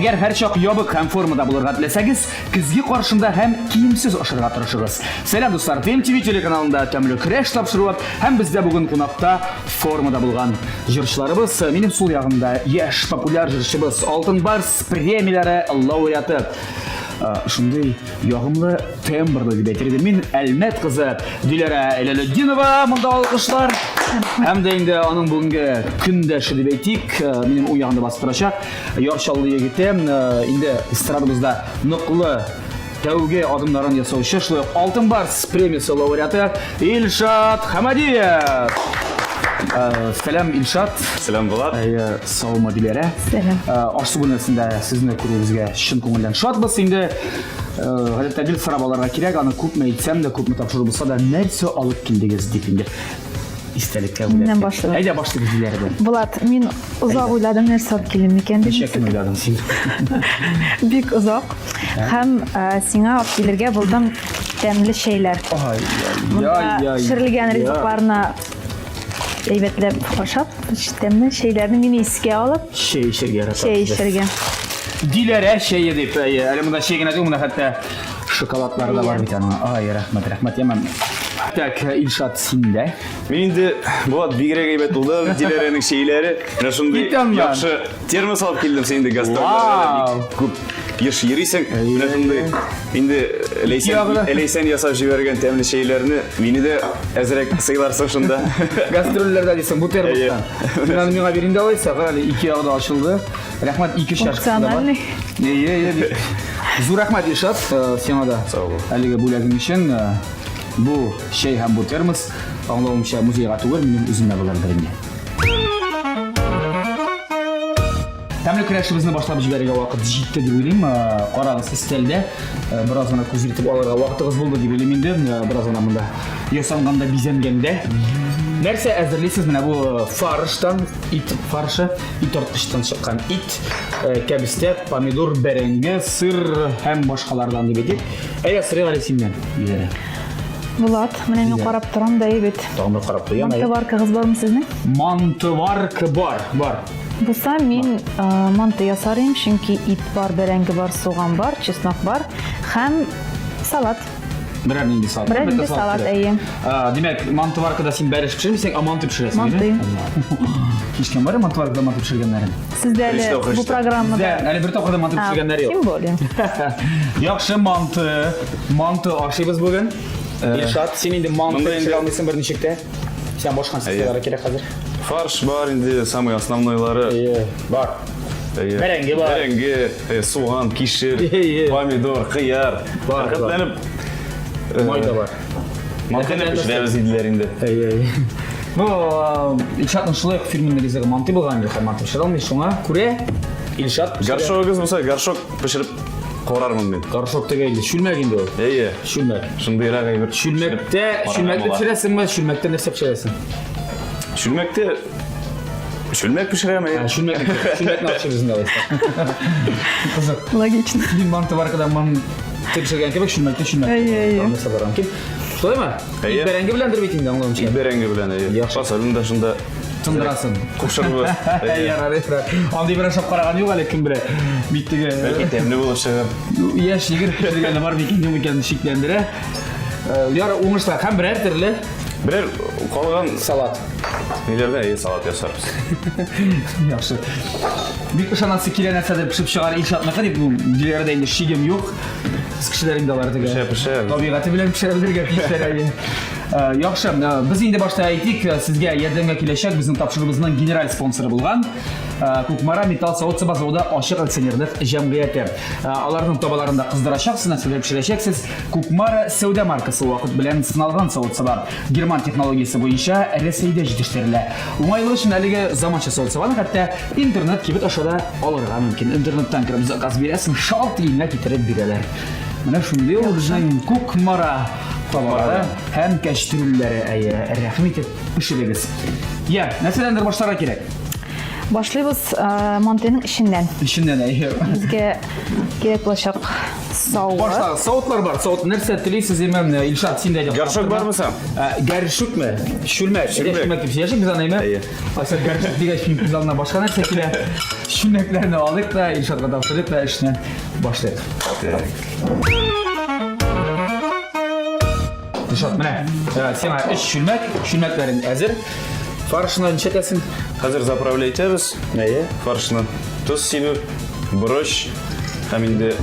Әгәр һәрчак ябык һәм формада булырга теләсәгез, көзге каршында һәм киемсез ашарга тырышыгыз. Сәлам, дуслар! TMTV телеканалында Тәмле көрәш тапшыруы һәм бездә бүген кунакта формада булган җырчыларыбыз. Минем сул ягымда яшь популяр җырчыбыз, Алтын Барс премияләре лауреаты. Шундый ягымлы тембрлы дип әйтер идем мин, Әлмәт кызы Диләрә Иләлетдинова, монда алкышлар. Һәм дә инде аның бүгенге көндәше дип әйтик, минем уң ягымда басып торачак Яр Чаллы егете, инде эстрадабызда ныклы тәүге адымнарын ясаучы, шулай ук Алтын Барс премиясе лауреаты Илшат Хамадиев. Сәлам, Илшат. Сәлам, Булат. Әйе, саумы, Диләрә. Сәлам. Аш-су бүлмәсендә сезне күрүебезгә чын күңелдән шатбыз. Инде гадәттә гел сорап алырга кирәк, аны күпме әйтсәм дә, күпме тапшыру булса да, нәрсә алып килдегез дип инде истәлеккә бүләккә. Миннән башлыйбыз. Әйдә, башлыйбыз Диләрә белән. Булат, мин озак уйладым, нәрсә алып килим микән дип. Ничә көн уйладың син? Бик озак. Һәм сиңа алып килергә булдым тәмле чәйләр. Ай, Монда ай, ай. пешерелгән ризыкларны әйбәтләп ашап, тәмле чәйләрне мине искә алып, Чәй эчәргә яратабыз. чәй эчәргә. Диләрә чәе дип, әйе, әле монда чәй генә түгел, монда хәтта шоколадлары да бар бит аның. Ай, рәхмәт, рәхмәт, яман. Так, Илшат, синдә. Мин инде, Булат, бигрәк әйбәт булды әле Диләрәнең чәйләре. Менә шундый Кит аннан. яхшы термос алып килдем, син инде гастрольләргә бик күп еш йөрисең. Менә шундый инде Ләйсән, Ләйсән ясап җибәргән тәмле чәйләрне мине дә әзрәк сыйларсың шунда. Гастрольләрдә дисең, бу термостан. Син аны миңа бир инде алайса, кара әле, ике ягы да ачылды. Рәхмәт, ике чашкасы да бар. Функциональный. Әйе, әйе, бик. Зур рәхмәт, Илшат, сиңа да. Сау бул. Әлеге бүләгең өчен бу чәй һәм бу термос, аңлавымча, музейга түгел, минем үземә булырдыр инде. Тәмле көрәшебезне башлап җибәрергә вакыт җитте дип уйлыйм. Карагыз, өстәлдә бераз гына күз йөртеп алырга вакытыгыз булды дип уйлыйм инде. Бераз гына монда ясанганда, бизәнгәндә. Нәрсә әзерлисез менә бу фарштан, ит фаршы, ит арткычтан чыккан ит, кәбестә, помидор, бәрәңге, сыр һәм башкалардан дип әйтик. Әйдә, сорыйк әле синнән, Диләрә. Булат, менә мин карап торам да бит. Тагын бер карап куям. Мантоваркагыз бармы сезнең? Мантоварка бар, бар. Булса, мин манты ясар идем, чөнки ит бар, бәрәңге бар, суган бар, чеснок бар һәм салат. Берәр нинди салат. Берәр нинди салат, әйе. Димәк, мантоваркада син бәлеш пешермисең, ә манты пешерәсең, Манты. Кичкән бар мантоваркада манты пешергәннәрен? Сездә әле бу программада. Бездә әле бер тапкыр да манты пешергәннәр юк. Тем более. Яхшы манты. Манты ашыйбыз бүген. Илшат, син инде манты пешерә алмыйсың берничек тә. Сиңа башка нәрсәләр кирәк хәзер. Фарш бар инде, самый основнойлары. Әйе, бар. Әйе. Бәрәңге бар. Бәрәңге, суган, кишер, помидор, кыяр. Бар, Рәхәтләнеп. Май да бар. Мантыны пешерәбез диделәр инде. Әйе, әйе. Ну, Илшатның шулай ук фирменный ризыгы манты булган инде, манты пешерә алмый, шуңа күрә Илшат пешерә. Горшогыгыз булса, горшок пешереп карармын мин. Горшок теге инде, чүлмәк инде ул. Әйе. Чүлмәк. Шундыйрак әйбер. Чүлмәктә, чүлмәктә пешерәсеңме, чүлмәктә нәрсә пешерәсең? Чүлмәктә чүлмәк пешерәм, әйе. Чүлмәк, чүлмәкне ашыйбыз инде алайса. Кызык. Логично. Мин мантоваркада манты пешергән кебек, чүлмәктә чүлмәк. Әйе, әйе. Нәрсә бар мөмкин. Шулаймы? Әйе. Ит бәрәңге беләндер бит инде, аңлавымча. Ит бәрәңге белән, әйе. Яхшы. Фасолен дә шунда Тындырасың. Кушырбыз. Ярар, ярар. Андый бер ашап караган юк әле, кем белә. Бит теге. Бәлки тәмле булып чыгар. Яшь егет пешергәне бар микән, юк микән шикләндерә. Яр, уңышлар һәм берәр төрле Берәр калган салат. Ниләрдә әйе салат ясарбыз. Яхшы. Бик ышанасы килә нәрсәдер пешеп чыгар Илшатныкы дип, ну, Диләрәдә инде шигем юк. Без кешеләр инде алар теге. Пешә, пешә. Табигате белән пешерә белергә тиешләр әйе. Яхшы, без инде башта әйтик, сезгә ярдәмгә киләчәк безнең тапшыруыбызның генераль спонсоры булган Кукмара металл савыт-саба заводы ачык акционерлык җәмгыяте. Аларның табаларын да кыздырачаксыз, нәрсәләр пешерәчәксез. Кукмара сәүдә маркасы вакыт белән сыналган савыт-саба. Герман технологиясе буенча Рәсәйдә җитештерелә. Уңайлыгы өчен әлеге заманча савыт-сабаны хәтта интернет кибет аша да алырга мөмкин. Интернеттан кереп заказ бирәсең, шалт өеңә китереп бирәләр. Менә шундый ул безнең Кукмара табалары һәм кәчтрүлләре. Әйе, рәхим итеп пешерегез. Я, нәрсәдәндер башларга кирәк? Башлыйбыз мантыйның эченнән. Эченнән, әйе. Безгә кирәк булачак. Савыт. Башта савытлар бар. Савыт нәрсә телисез, әмма менә Илшат син дә әйдә. Горшок бармы соң? Горшокмы? Чүлмәк. Чүлмәк. Чүлмәк дип сөйләшик без аны, әйме? Әйе. Айса горшок дигәч минем күз алдына башка нәрсә килә. Чүлмәкләрне алыйк та Илшатка тапшырыйк та эшне башлыйк. Илшат, менә сиңа өч чүлмәк, чүлмәкләрең әзер. Фаршны ничәтәсең? Хәзер заправлять итәбез. Әйе. Фаршны тоз сибеп, борыч һәм инде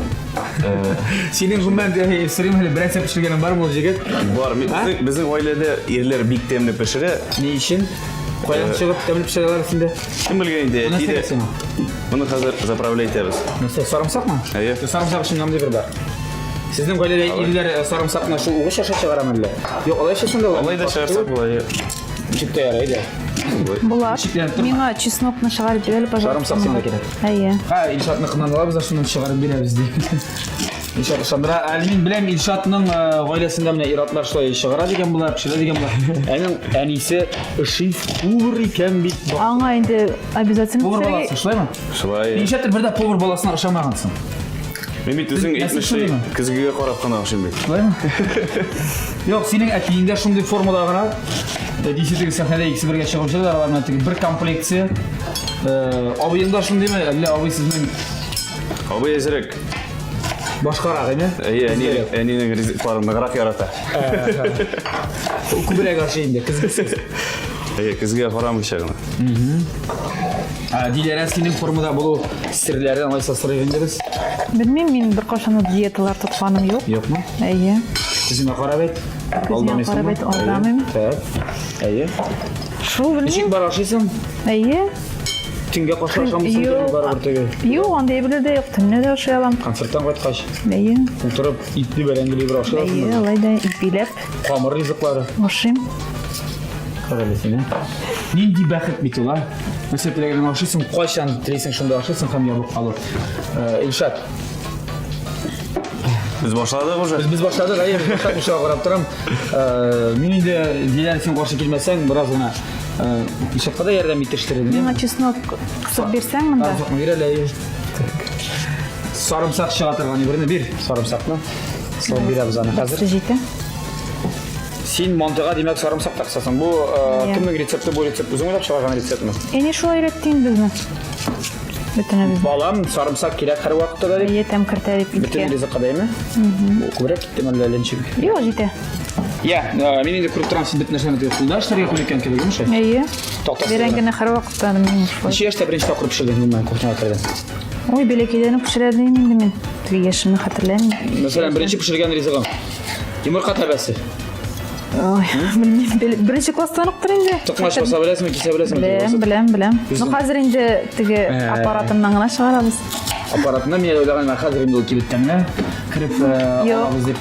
Синең гомумән сорыйм әле, берәрсә пешергәнең бармы ул җегет? Бар. Безнең гаиләдә ирләр бик тәмле пешерә. Ни өчен? Каян чыгып тәмле пешерәләр синдә? Кем белгән инде, әти дә. Моны хәзер заправлять итәбез. Нәрсә, сарымсакмы? Әйе. Сарымсак өчен нинди бер бар. Сезнең гаиләдә ирләр сарымсакны шул угыч аша чыгарамы әллә? Юк, алай эшләсәң дә була. Алай да чыгарсак була, әйе. Ничек тә ярый, әйдә. Булат, миңа чеснокны чыгарып бир әле, пожалуйста. Сарымсак сиңа кирәк. Әйе. Ха, Илшатныкыннан алабыз да шуннан чыгарып бирәбез ди. Илшат ышандыра. Әле мин беләм, Илшатның гаиләсендә менә ир-атлар шулай чыгара дигән була, пешерә дигән була. Аның әнисе шеф-повар икән бит. Аңа инде обязательно Повар пешерергә. баласы, шулаймы? Шулай. Нишләптер бер дә повар баласына ошамагансың. Мин бит үзең Нәсел әйтмешли шундыймы? көзгегә карап кына ошыйм бит. Шулаймы? Юк, синең әтиең дә шундый формада гына. Әтисе теге сәхнәдә икесе бергә чыгып йөрделәр, алар менә теге бер комплекция. Абыең да шундыймы? Әллә абый сезнең Абый әзрәк. Башкарак, әйме? Әйе, әни, әнинең ризыкларын ныграк ярата. Ул күбрәк ашый инде, көзгесез. Әйе, көзгегә карамыйча гына. Диләрә, синең формада булу серләрен алайса сорыйк инде без. Белмим, мин беркайчан да диеталар тотканым юк. Юкмы? Әйе. Күзеңә карап әйт. Күзеңә карап әйт, алдамыйм. Так. Әйе. Шул белмим. Ничек бар ашыйсың? Әйе. Төнгә каршы ашамыйсың Юк. барыбер теге. Юк, андый әйберләр дә юк. Төнлә дә ашый алам. Концерттан кайткач, Әйе. утырып итле бәрәңгеле бер ашый Әйе, аласың. алай да ипиләп Камыр ризыклары. ашыйм. Карале син, ә? Нинди бәхет бит ул, а? Нәрсә теләгәнен ашыйсың, кайчан телисең шунда ашыйсың һәм ябык калу. Э, Илшат, Без башладык уже. Без, без башладык, әйе, без башладык, мин шуңа карап торам. Э, мин инде Диләр син каршы килмәсәң, бераз гына э, Илшатка да ярдәм итештерер идем. Миңа чеснок кысып бирсәң монда. Сарымсакны бир әле, әйе. Сарымсак чыга торган берне бир, сарымсакны. Салып бирәбез аны хәзер. Җитә. Син мантыга димәк сарымсак та кысасың. Бу э, кемнең рецепты, бу рецепт үзең уйлап чыгарган рецептмы? Әни шулай өйрәтте инде безне. Бөтенебез. Балам, сарымсак кирәк һәрвакытта да дип. Әйе, тәм кертә дип иткә. Бөтен ризыкка да әйме? Күбрәк китте әллә ничек? Юк, җитә. Я, э, мин инде күреп торам, син бөтен нәрсәне теге кулда эшләргә күнеккән кебек, әйме шулай? Әйе. Тактасы. Бәрәңгене һәрвакытта мин шулай. Ничә яшьтә беренче тапкыр пешердең, гомумән, кухняга кердең? Ой, бәләкәйдән үк пешерә идем инде мин. Теге яшемне хәтерләмим. Мәсәлән, беренче пешергән ризыгың? Йомырка тәбәсе. Ой, белмим, беренче класстан ук тор инде. Токмач баса беләсеңме, кисә беләсеңме? Беләм, беләм, беләм. Ну, хәзер инде теге Э. аппаратыннан гына чыгарабыз. Аппаратына мин уйлаган идем, хәзер инде ул кибеттән генә кереп э, Юк. алабыз дип.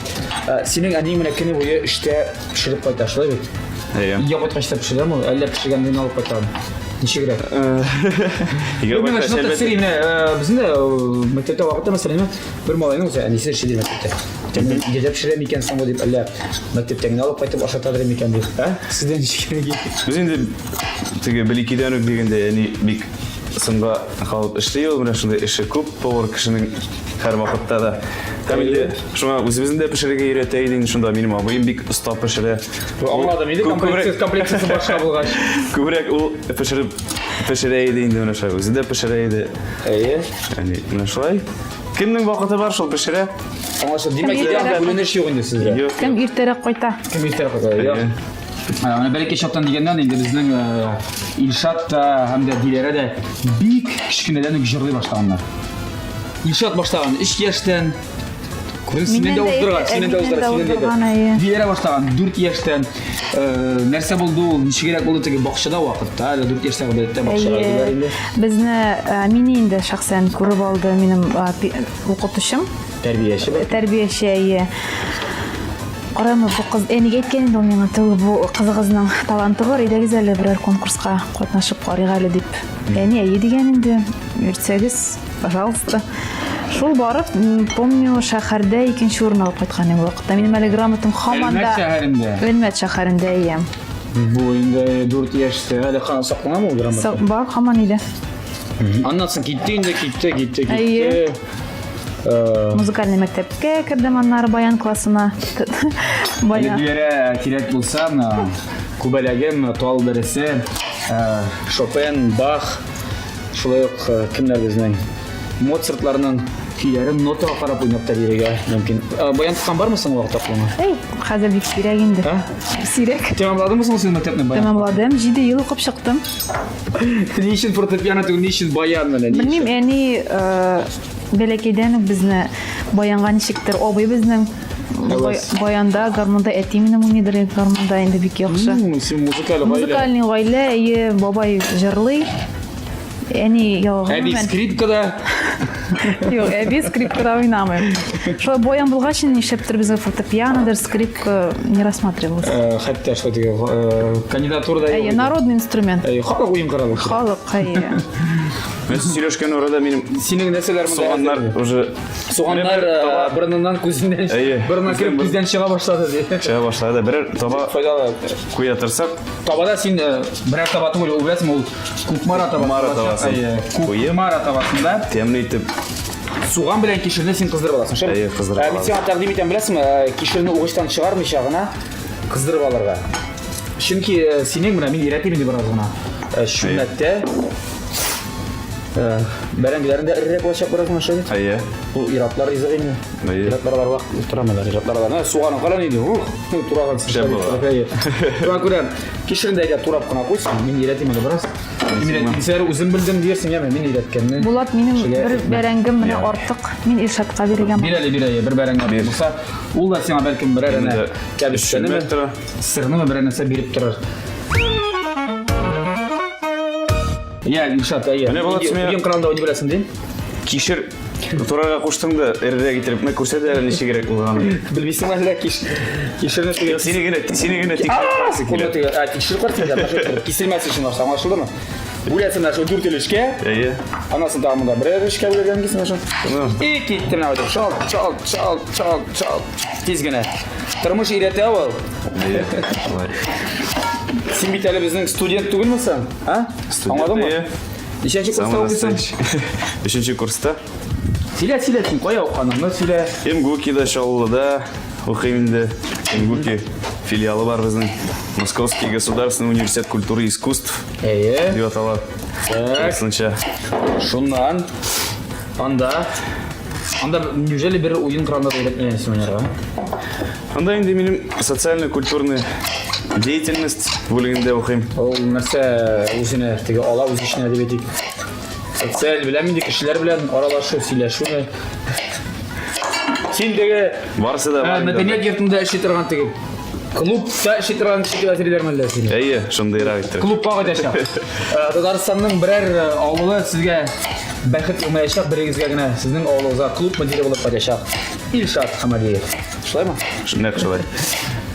Э, Синең әниең менә көне буе эштә пешереп кайта, шулай бит? Әйе. Өйгә кайткач та пешерәме ул, әллә пешергәнен алып кайтамы? Ничегрәк? Өйгә Мин кайткач, шуны әлбәттә. сорыйм, безнең дә мәктәптә вакытта, мәсәлән, бер малайның үзе әнисе эшли мәктәптә. Өйдә дә пешерә микән соң бу дип, әллә мәктәптән генә алып кайтып ашатадыр микән дип. Ә? Сездә ничек? Без инде теге бер-икедән үк дигәндә әни бик соңга калып эшли ул, менә шундый эше күп повар кешенең һәр вакытта да. Һәм инде шуңа үзебезне дә пешерергә өйрәтә иде инде шунда минем абыем бик оста пешерә. Аңладым, инде комплекция, комплекциясе башка булгач. Күбрәк ул пешереп пешерә иде инде менә шулай. Үзе дә пешерә иде. Әйе. Әни, менә шулай. Кемнең вакыты бар, шул пешерә. Аңлашылды. Димәк, идеалда бүленеш юк инде сездә. Юк. Кем иртәрәк кайта? Кем иртәрәк кайта? Юк. Менә бәләкәй чактан дигәннән инде безнең Илшат та һәм дә Диләрә дә бик кечкенәдән үк җырлый башлаганнар. Илшат башлаган 3 яшьтән. Күрдең, синнән дә уздырган, синнән дә уздырган, синнән дә. Диләрә башлаган 4 яшьтән. Нәрсә булды ул, ничегрәк булды теге бакчада вакытта, әле 4 яшьтәге бәләттә бакчага йөрделәр инде. Безне, мине инде шәхсән күреп алды минем укытучым. Тәрбияче бәлки? Тәрбияче, әйе. Карамы, бу кыз, әнигә әйткән инде ул миңа, түгел, бу кызыгызның таланты бар, әйдәгез әле берәр конкурска катнашып карыйк әле дип. Әни әйе дигән инде, йөртсәгез, пожалуйста. Шул барып, помню, шәһәрдә икенче урын алып кайткан идем ул вакытта. Минем әле грамотам һаман да. Әлмәт шәһәрендә. Әлмәт шәһәрендә, әйе. Бу инде 4 яшьтә әле сакланамы ул грамота? Бар, һаман иде. Аннан соң китте инде, китте, китте, китте. Әйе. Музыкальный мәктәпкә кердем аннары баян классына. Баян. Диләрә кирәк булса, менә күбәләгем, тал бересе, Шопен, Бах, шулай ук кемнәр безнең Моцартларның көйләрен нотага карап уйнап та бирергә мөмкин. Баян тоткан бармы соң вакытта кулыңа? Эй, хәзер бик сирәк инде. Сирәк. Тәмамладыңмы соң син мәктәпне баян? Тәмамладым, 7 ел укып чыктым. Ни өчен фортепиано түгел, ни өчен баян менә? Белмим, әни бәләкәйдән үк безне баянга ничектер абый безнең баянда, гармунда әти минем уйныйдыр гармунда инде бик яхшы. Син музыкаль гаилә. Музыкальный гаилә, әйе, бабай җырлый. Әни юк. Әби скрипкада. Юк, әби скрипкада уйнамый. Шулай баян булгач, нишләптер безгә фортепианодыр, скрипка не рассматривалась. Э, хәтта шулай теге э, кандидатура да юк. Народный инструмент. Әйе, халык уен коралы. Халык, әйе. Без сөйләшкән арада минем синең нәрсәләр монда? Суганнар уже суганнар э, борыныннан күзеннән борыннан кереп күздән чыга башлады ди. Чыга башлады. Берәр таба файдалы куя торсак. Табада син берәр таба түгел, ул беләсеңме, ул Кукмара табасы. Кукмара табасы. Кукмара табасында. Тәмле итеп. Суган белән кишерне син кыздырып аласың, шәп? Әйе, кыздырып аласың. Мин сиңа тәкъдим итәм, беләсеңме, кишерне угычтан чыгармыйча гына кыздырып алырга. Чөнки синең менә мин өйрәтим инде бераз гына. Чүлмәктә бәрәңгеләрең дә эрерәк булачак бераз гына шәп. Әйе. Ул иратлар ризыгы инде. Әйе. Иратлар алар вакыт торамыйлар. Иратлар алар. Суганың кара нинди? Ух, тураган. Шәп була. Шуңа күрә Кишерен дә әйдә турап кына куйсын. Мин өйрәтим әле бераз. Мин өйрәтим. Үзем белдем диярсең, яме, мин өйрәткәнне. Булат, минем бер бәрәңгем менә артык. Мин Илшатка бирергә. Бир әле, бир әле, бер бәрәңге артык булса, ул да сиңа бәлкем берәр әнә кәбестәнеме, сырнымы берәр нәрсә биреп торыр. Я, Илшат, әйе. Менә Булат, Уен коралында уйный беләсең, дим. Кишер Турарга куштың да, эрерәк иттереп, менә күрсәт әле ничегрәк булганын. Белмисең әллә киш. Кишерне түгел. Сине генә, сине генә тикшерәсе килә. Ә, тикшереп карыйсың, да, киселмәс өчен ашта, аңлашылдымы? Бүләсең менә шул дүрт өлешкә. Әйе. Анасын тагын монда берәр өлешкә бүлергә мөмкинсең шул. И китте менә бит. Чал, чал, чал, чал, чал. Тиз генә. Тормыш өйрәтә ул. Әйе. Шулай. Син бит әле безнең студент түгелме соң? А? Аңладыңмы? Ничәнче курста укыйсың? Өченче курста. Сөйлә, сөйлә, син кая укыганыңны сөйлә. МГУКида, Чаллыда укыйм инде. МГУКи филиалы бар безнең. Московский государственный университет культуры и искусств. Әйе. Дип атала. Так. Шуннан анда Анда неужели бер уен коралында да өйрәтмәгән син уйнарга? Анда инде минем социально-культурный деятельность бүлегендә укыйм. Ул нәрсә үзенә теге ала үз эченә дип әйтик. Социаль белән инде кешеләр белән аралашу, сөйләшүме? Син теге Барысы да бар. Мәдәният йортында эшли торган теге клубта эшли торган кеше дип әзерлиләрме әллә сине? Әйе, шундыйрак итеп. Клубка кайтачак. Татарстанның берәр авылы сезгә бәхет елмаячак, берегезгә генә сезнең авылыгызга клуб мөдире булып кайтачак. Илшат Хамадиев. Шулаймы? Нәкъ шулай.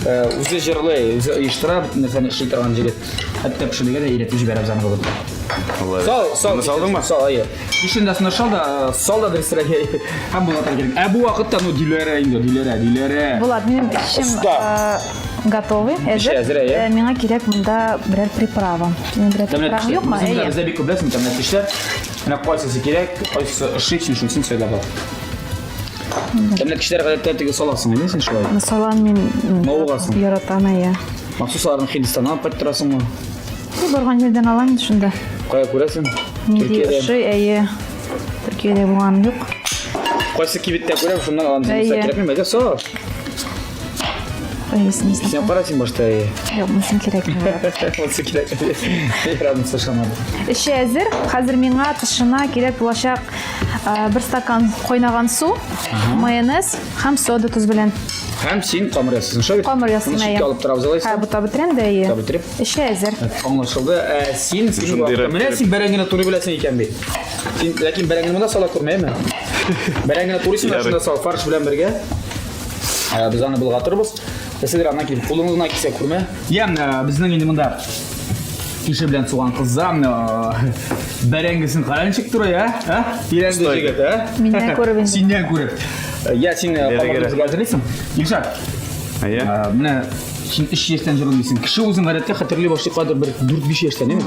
Э, үзе җырлый, үзе оештыра, бөтен нәрсәне эшли торган җегет. Хәтта пешерергә дә өйрәтеп җибәрәбез аны бүген. Сал, сал. Моны салдыңмы? Сал, әйе. Ишен дә сынашал да, э, сал да дөресрәк. Һәм булатыр кирәк. Ә бу вакытта, ну, Диләрә инде, Диләрә, Диләрә. Булат, минем эшем э, готовый, әзер. Әзер, әйе. Миңа кирәк монда берәр приправа. Синең берәр приправа юкмы? Әйе. Бездә бик күп беләсеңме, тәмләткечләр. Менә кайсысы кирәк, кайсысы ошый, син шунысын сайлап ал. Тәмләткечләр гадәттә теге саласың, әйе син шулай? Салам мин. Мавыгасың. Яратам, әйе. Махсус аларны Һиндстаннан алып кайттырасыңмы? И барган җирдән алам инде шунда. Кая күрәсең? Нинди ошый, әйе. Төркиядә булганым юк. Кайсы кибеттә күрәм, шуннан алам. Әйе. Кирәкми, әйдә сал. Син кара син башта, әйе. Юк, монсын кирәкми. Монысы кирәкми. Разница шамады. Эше әзер. Хәзер миңа тышына кирәк булачак бер стакан кайнаган су, майонез һәм сода тоз белән. Һәм син камыр ясыйсың, шулай бит? Камыр ясыйм, Моны читкә алып торабыз алайса. Һә, бутап бетерәм дә, әйе. Бутап бетереп. Эше әзер. Аңлашылды. Ә син, син менә син бәрәңгене турый беләсең икән бит. Син ләкин бәрәңгене монда сала күрмә, әйме? Бәрәңгене турыйсың да шунда сал, фарш белән бергә. Без аны болгатырбыз. Әсәдер аннан килеп кулыңны гына кисә күрмә. Я, безнең инде монда кеше белән суган кыза, бәрәңгесен кара ничек турый, ә? Ә? Тирәнде җегет, ә? Миннән күреп инде. Синнән күреп. Я, син камырны әзерлисең. Илшат. Әйе. Менә син 3 яшьтән җырлый дисең. Кеше үзен гадәттә хәтерли башлый кадер бер 4-5 яшьтән, әйеме?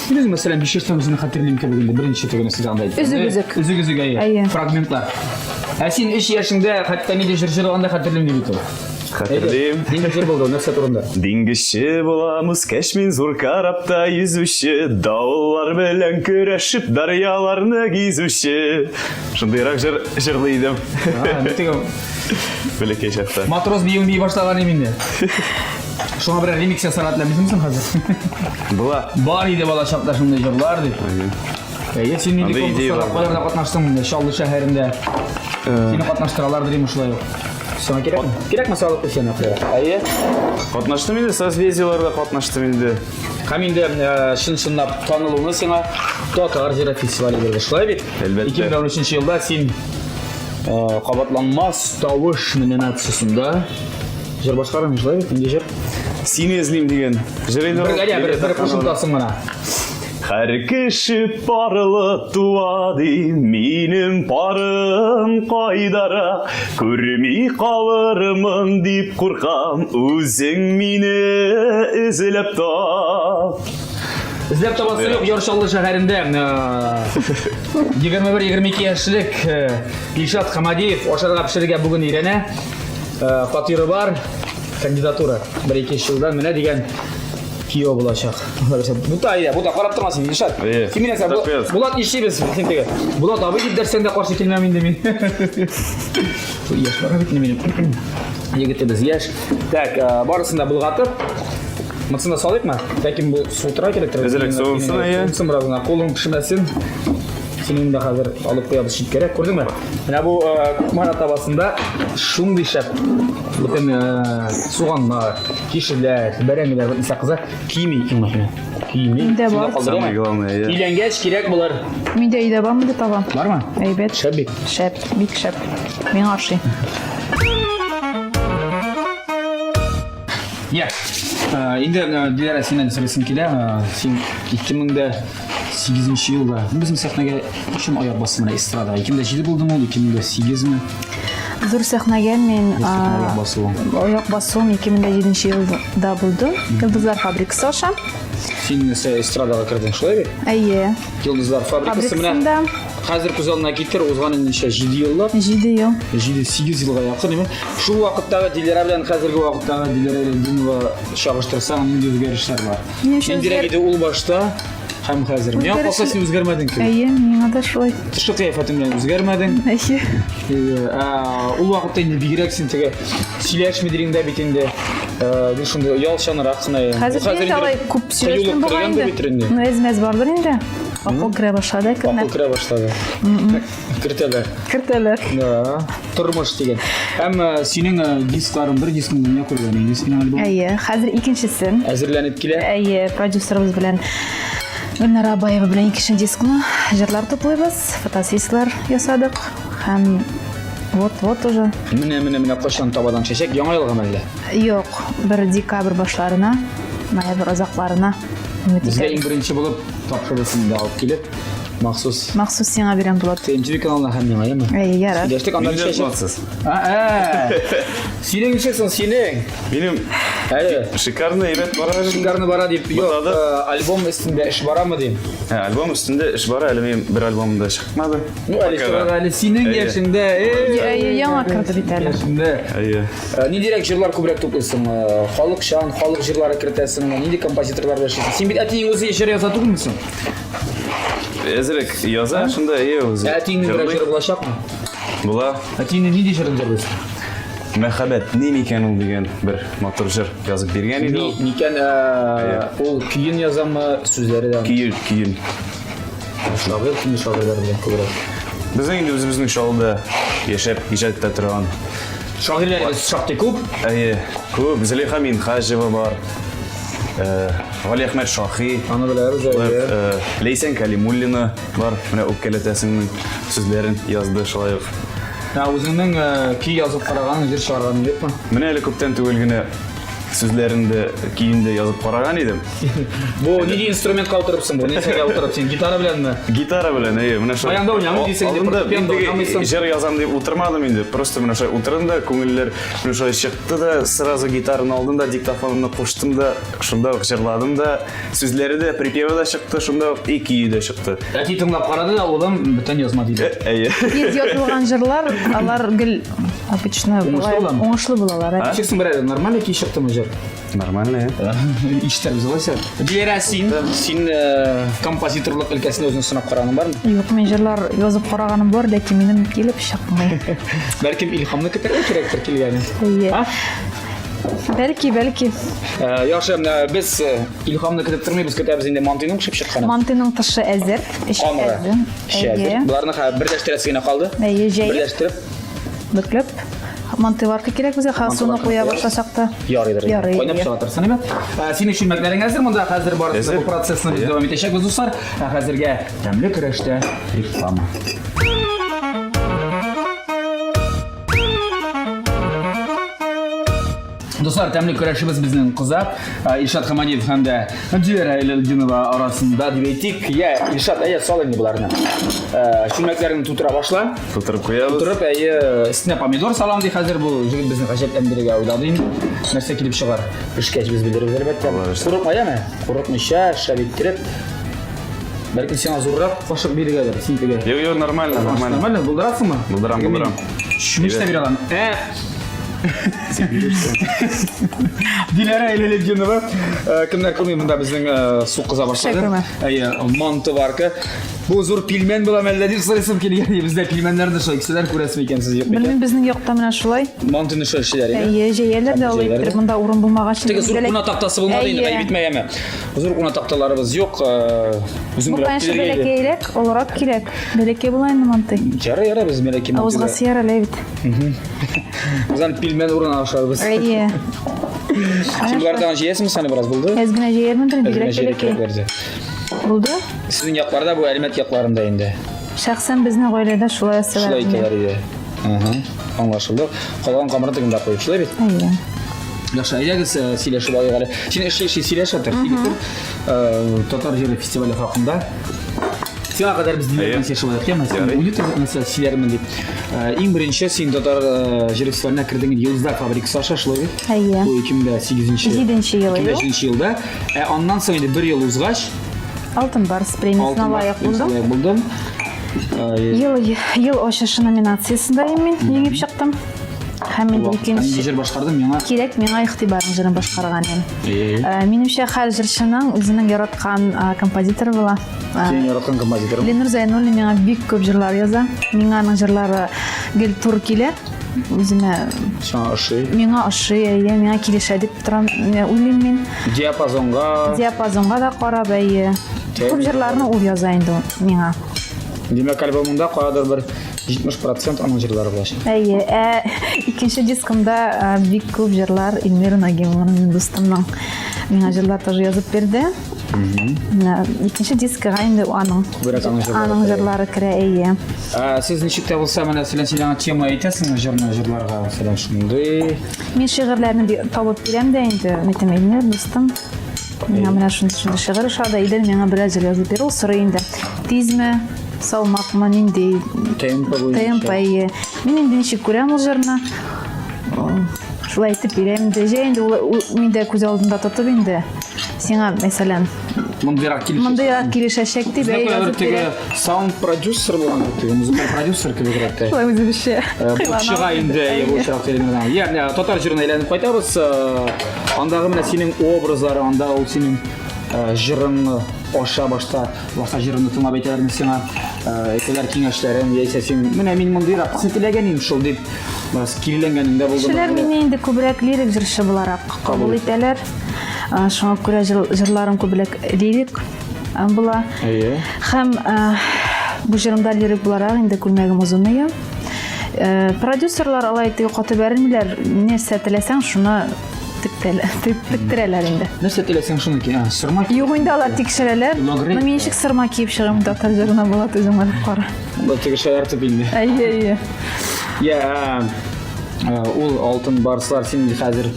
Мин үзем, мәсәлән, 5 яшьтән үземне хәтерлим кебек инде. Беренче тегене сез анда әйттегез. Өзек-өзек. Өзек-өзек, әйе. Фрагментлар. Ә син 3 яшеңдә хәтта нинди җыр җырлаган да хәтерлим ди бит ул. Хәтерлим. Нинди җыр булды, нәрсә турында? Диңгезче булам, үскәч мин зур корабта йөзүче, давыллар белән көрәшеп, дарьяларны гизүче. Шундыйрак җыр җырлый идем. Бәләкәй чакта. Матрос биюен бии башлаган идем инде. Шуңа берәр ремикс ясарга теләмисеңме соң хәзер? Була. Бар иде бала чакта шундый җырлар дип. Әйе, син нинди конкурсларда кайларда катнаштың инде Чаллы шәһәрендә? Сине катнаштыралар дим шулай ук. Сиңа кирәкме? Кирәкме салып куйсаң, Әйе. Катнаштым инде, созвездиеларда катнаштым инде. Һәм инде чын-чынлап танылуны сиңа Татар җыры фестивале бирде. Шулай бит? Әлбәттә. 2013 елда син кабатланмас тавыш номинациясендә җыр башкардың, шулай бит? Нинди җыр? Сине эзлим дигән. Җыр инде. Бер, бер, бер кушымтасын гына. Һәр кеше парлы туа ди, минем парым кайдарак, күрми калырмын дип куркам, үзең мине эзләп тап. Эзләп табасы юк, Яр Чаллы шәһәрендә 21-22 яшьлек Илшат Хамадиев ашарга пешерергә бүген өйрәнә. Фатиры бар, кандидатура. Бер-ике елдан менә дигән кияү булачак. Бута әйдә, бута карап торма син, Илшат. Син мине нәрсә, Булат нишлибез син теге. Булат абый дип дәшсәң дә каршы килмәм инде мин. Яшь бара бит минем. Егетебез яшь. Так, э, барысын да болгатып, Монысын да салыйкмы? Ләкин бу суытырга кирәктер. Әзерәк суынсын, әйе. Суынсын бераз гына, кулың пешмәсен. Синең дә хәзер алып куябыз читкәрәк, күрдеңме? Менә бу э, Кукмара табасында шундый шәп бөтен э, суганнар, Кишерләр, бәрәңгеләр, вот нисә кыза кими иң мөһиме. Кими. Миндә бар. Самое главное, иә. Өйләнгәч кирәк булыр. Миндә өйдә бар монда таба. Бармы? Әйбәт. Шәп бит. Шәп, бик шәп. Миңа ошый. Я. Э, инде э, Диләрә синнән сорыйсым килә. Э, син 2008 елда безнең сәхнәгә кайчан аяк бастың менә эстрадага? 2007 булдымы ул, 2008 ме? Зур сәхнәгә мин аяк басуым 2007 елда булды. Йолдызлар фабрикасы аша. Син нәрсә эстрадага кердең, шулай бит? Әйе. Йолдызлар фабрикасы менә хәзер күз алдына китер, узган инде ничә, 7 еллар? 7 ел. 7-8 елга якын, име? Шул вакыттагы Диләрә белән хәзерге вакыттагы Диләрә Гыйльметдинова чагыштырсаң, нинди үзгәрешләр бар? Ниндирәк иде ул башта? Һәм хәзер. Миңа калса син үзгәрмәдең кебек. Әйе, миңа да шулай. Тышкы кыяфәтең белән үзгәрмәдең. Әйе. Ә, ул вакытта инде бигрәк син теге сөйләшми дирин дә бит инде. Гел шундый оялчанрак кына. Хәзер мин алай күп сөйләшмим бугай инде. Ну, әз-мәз бардыр инде. Акыл керә башлады әкренләп. Акыл керә башлады. Кертәләр. Кертәләр. Да. Тормыш дигән. Һәм э, синең э, дискларың бер дискың дөнья күргән инде синең альбом. Әйе, хәзер икенчесен. Әзерләнеп килә. Әйе, продюсерыбыз белән Гөлнара Абаева белән икенче дискны җырлар туплыйбыз, фотосессияләр ясадык һәм вот-вот уже. Менә менә менә кайчан табадан чәчәк яңа елгамы әллә? Юк, бер декабрь башларына, ноябрь азакларына. Безгә иң беренче булып тапшырырсың инде алып килеп. Махсус. Махсус сиңа бирәм, Булат. TMTV каналына һәм миңа, яме? Әй, ярар. Сөйләштек, аннан Минем махсус. Ә, синең ничек соң, синең? Минем Әле. Шикарно әйбәт бара. Шикарно бара дип, юк, альбом өстендә эш барамы дим? Ә, альбом өстендә эш бара, әле минем бер альбомым да чыкмады. Ну, әле чыгар әле синең яшеңдә. Әйе, яңа керде бит әле. Яшеңдә. Әйе. Ниндирәк җырлар күбрәк туплыйсың? Халыкчан, халык җырлары кертәсеңме? Нинди композиторлар белән эшлисең? Син бит әтиең үзе җыр яза түгелме соң? Әзерәк яза, шунда әйе үзе. Ә әтиеңнең берәр җыры булачакмы? Була. Әтиеңнең нинди җырын җырлыйсың? Мәхәббәт ни микән ул дигән бер матур җыр язып биргән иде ул. Микән ул көен язамы, сүзләре дә? Көен, көен. Шагыйрь кемне шагыйрьләр белән күбрәк? Безнең инде үзебезнең Чаллыда яшәп, иҗат итә торган Шагыйрьләребез шактый күп. Әйе, күп. Зөләйха Минһаҗева бар. Э, Галиәхмәт Шахи. Аны беләбез, әйе. Э, Ләйсән Калимуллина бар. Менә үпкәләтәсеңнең сүзләрен язды шулай ук. Ә үзеңнең э, көй язып караганың, җыр чыгарганың юкмы? Менә әле күптән түгел генә Сүзләрен дә, көен дә язып караган идем. Бу нинди инструментка утырыпсың бу? Нәрсәгә утырып син? Гитара беләнме? Гитара белән, әйе, менә шул. Баянда уйнамый дисең, Алдым да, фортепиано мин теге уйнамыйсың. җыр язам дип утырмадым инде. Просто менә шулай утырдым да, күңелләр менә шулай чыкты да, сразу гитараны алдым да, диктофонымны куштым да, шунда ук җырладым да, сүзләре дә, припевы да чыкты, шунда ук и көе дә чыкты. Әти тыңлап карады да, улым, бүтән язма диде. Әйе. Тиз язылган җырлар, алар гел обычно Уңышлы буламы? Уңышлы булалар. Ничек соң берәр нормаль көй чыктымы җыр? Нормально, ә? Ишетәбез алайса. Диләрә, син, син э, композиторлык өлкәсендә үзеңне сынап караганың бармы? Юк, мин җырлар язып караганым бар, ләкин минем килеп чыкмый. Бәлкем илһамны көтәргә кирәктер килгәне. Әйе. А? Бәлки, бәлки. Э, Яхшы, менә без э, илһамны көтеп тормыйбыз, көтәбез инде мантыйның пешеп чыкканын. Мантыйның тышы әзер, эче Камыры. әзер. Эче әзер. Әйе. Боларны хәзер берләштерәсе генә калды. Әйе, җәеп. Берләштереп Бөкләп. Мантыйварка кирәк безгә, хәзер суны Мантыйварка куя куябыз. башласак та. Ярыйдыр. Ярый. Кайнап чыга торсын, әйбәт. Ә, Синең чүлмәкләрең әзер монда. Хәзер барысы Әзер. бу процессны без дәвам итәчәкбез, дуслар. Ә хәзергә тәмле көрәштә реклама. Дуслар, тәмле көрәшебез безнең кыза. Ә, Илшат Хамадиев һәм дә Диләрә Иләлетдинова арасында дип әйтик. Я, Илшат, әйе, сал инде боларны. Ә, Чүлмәкләреңне тутыра башла. Тутырып куябыз. Тутырып, әйе, өстенә помидор салам ди хәзер бу җегет безне гаҗәпләндерергә уйлады инде. Нәрсә килеп чыгар? Пешкәч без белербез әлбәттә. Алла бирсә. Курыкма, яме? Курыкмыйча, шәп иттереп. Бәлки сиңа зуррак кашык бирергәдер, син теге. Юк, юк, нормально, нормально. Нормально, булдырасыңмы? Булдырам, Теге мин булдырам. Чүмеч тә бирә алам. Ә Диләрә Иләлетдинова, э, кемнәр күрми монда безнең э, су кыза башлады. Шәкермә. Әйе, мантыварка. Бу зур пилмән була мәллә дип сорыйсым килгән. Бездә пилмәннәрне шулай кешеләр күрәсеме икән сез юк микән? Белмим, безнең якта менә шулай. Мантыны шулай эшлиләр инде. Әйе, җәяләр дә алай Җәяләр дә. иттереп, монда урын булмагач. Теге зур куна тактасы булмады инде, гаеп итмә яме. Зур куна такталарыбыз юк, э, үзең Бу, белән конечно, килергә иде. бәләкәйрәк, олырак кирәк. Бәләкәй була инде мантый. Ярый, ярый, без бәләкәй мантыйда. Авызга сыяр әле бит. Без аны пилмән урынына ашарбыз. Әйе. Син болардан җыясыңмы саны бераз булды? Әз генә җәярмендер, Әз генә бигрәк җәяргә бәләкәй. кирәк берде. Булды? Сезнең якларда бу Әлмәт якларында инде. Шәхсән безнең гаиләдә шулай ясыйлар. Шулай итәләр иде. Ага, аңлашылды. Калган камырны тегендә куеп, шулай бит? Әйе. Яхшы, әйдәгез э, сөйләшеп алыйк әле. Син эшли эшли сөйләшә тор, сөйли тор. Э, Татар җыры фестивале хакында. Сиңа кадәр без диләр белән сөйләшеп алыйк, яме? Син Ярый. уйлый тор, нәрсә сөйләрмен дип. Э, Иң беренче син татар э, җыры фестиваленә кердең Йолдызлар фабрикасы аша, шулай бит? Әйе. Бу 2008 Җиденче ел, 2007 елда. Ә аннан соң инде бер ел узгач, Алтын Барс премиясенә Алтын Барс лаек премиясенә булдым. лаек булдым. Э, Ел, ел ачышы номинациясендә мин җиңеп чыктым. Һәм инде Нинди икенче җыр башкардың миңа? кирәк миңа игътибарың җырын башкарган идем. Э, Э, Минемчә, һәр җырчының үзенең яраткан э, композиторы була. Э, Синең яраткан композиторың? Ленур Зәйнуллин миңа бик күп җырлар яза. Миңа аның җырлары гел туры килә. Үземә Сиңа ошый. миңа ошый, әйе, миңа килешә дип торам, э, уйлыйм мин. Диапазонга. Диапазонга да карап, әйе. Тәм. Күп җырларны ул яза инде миңа. Димәк, альбомыңда каядыр бер 70% аның җырлары булачак. Әйе, ә икенче дискымда э, бик күп җырлар Эльмира Нагимованың, минем дустымның миңа җырлар тоже язып бирде. Менә икенче дискыга инде аның Күбрәк аның җырлары аның керә. җырлары керә, әйе. Ә, сез ничек тә булса, менә мәсәлән, син аңа тема әйтәсеңме җырны җырларга, мәсәлән, шундый. Мин шигырьләрне табып бирәм дә инде, әйтәм, Эльмира, дустым, миңа менә шундый шундый шигырь ошады, әйдә миңа берәр җыр язып бир. Ул сорый инде, тизме, салмакмы, нинди Темпо буенча. Темпо, әйе. Мин инде ничек күрәм ул җырны, шулай итеп бирәм инде. Җә инде ул, ул мин дә күз алдында тотып инде. Сиңа, мәсәлән, Мондыйрак килешәчәк. мондыйрак килешәчәк дип, әйе, Бер язып теге бирә. саунд-продюсер булган теге музыкаль продюсер кебегрәк тә. Шулай үзебезчә. Э, Бу чыга инде Әйе. бу очракта Эльмирадан. Я, менә татар җырына әйләнеп кайтабыз. Э, Андагы менә синең образлары, анда ул синең э, җырыңны аша башта башта җырыңны тыңлап әйтәләрме сиңа, э, әйтәләр киңәшләрен, яисә син менә мин мондыйрак теләгән идем шул дип бераз киреләнгәнең дә булдымы? Кешеләр мине инде күбрәк лирик җырчы буларак кабул итәләр. Э, Шуңа күрә җырларым күбрәк лирик э, була. Әйе. Һәм бу җырымда лирик буларак инде күлмәгем озын иде. Продюсерлар алай теге каты бәрелмиләр. Нәрсә теләсәң, шуны тектерәләр инде. Нәрсә теләсәң, шуны ки. А, сырма ки. Юк инде алар тикшерәләр. Логрей. Ну, мин ничек сырма киеп чыгам татар җырына була үзең уйлап кара. Бу теге шаяртып инде. Әйе, әйе. Я, ул алтын барслар син хәзер.